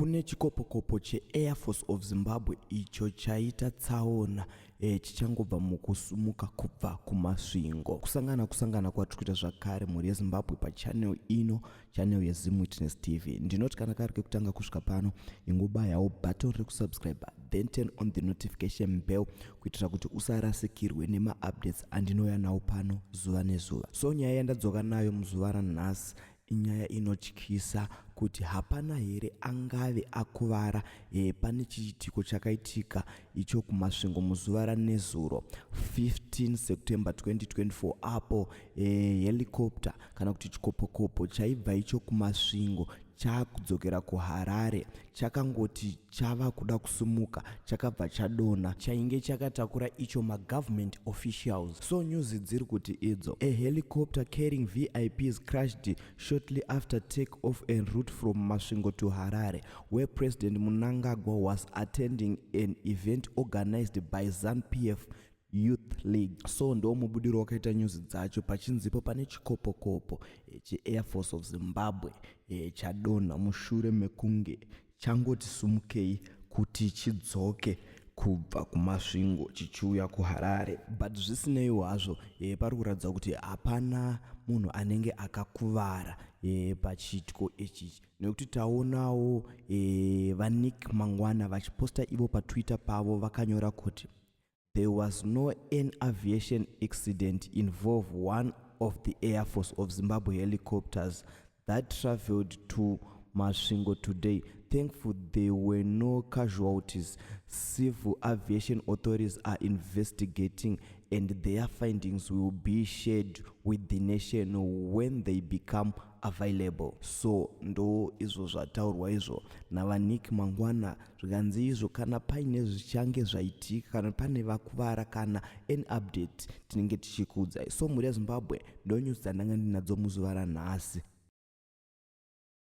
Kune chikopokopo cheAir Force of Zimbabwe icho chaita tsaona chichangobva mukusumuka kubva kuMasvingo. Kusangana kusangana kwatiri kuita zvakare mhuri yeZimbabwe pachannel ino, channel yeZim Witness TV. Ndinoti kana kari kekutanga kusvika pano, ingobayawo button rekusubscribe, then turn on the notification bell kuitira kuti usarasikirwe nemaupdates andinouya nawo pano zuva nezuva. So nyaya yandadzoka nayo muzuva ranhasi inyaya inotyisa kuti hapana here angave akuvara pane chiitiko chakaitika icho kuMasvingo muzuva ranezuro 15 September 2024, apo helicopter kana kuti chikopokopo chaibva icho kuMasvingo chakudzokera kuHarare chakangoti chava kuda kusumuka chakabva chadonha. Chainge chakatakura icho magovernment officials. So news dziri kuti idzo, a helicopter carrying VIPs crashed shortly after take off en route from Masvingo to Harare, where President Mnangagwa was attending an event organized by ZANU-PF Youth League. So ndo mubudiro wakaita news dzacho, pachinzipo pane chikopokopo cheAir Force of Zimbabwe chadonha mushure mekunge changoti sumukei kuti chidzoke kubva kuMasvingo chichiuya kuHarare. But zvisineiwo hazvo, pari kuratidza kuti hapana munhu anenge akakuvara pachiitiko ichi, nekuti taonawo vaNick Mangwana vachiposta ivo paTwitter pavo, vakanyora kuti, "There was no an aviation accident involve one of the Air Force of Zimbabwe helicopters that traveled to Masvingo today. Thankful there were no casualties. Civil aviation authorities are investigating and their findings will be shared with the nation when they become available." So ndo izvo zvataurwa izvo navaNick Mangwana, zvikanzi izvo kana paine zvichange zvaitika, kana pane vakuvara, kana an update, tinenge tichikuudzai. So mhuri yeZimbabwe, ndo news dzandanga ndinadzo muzuva ranhasi.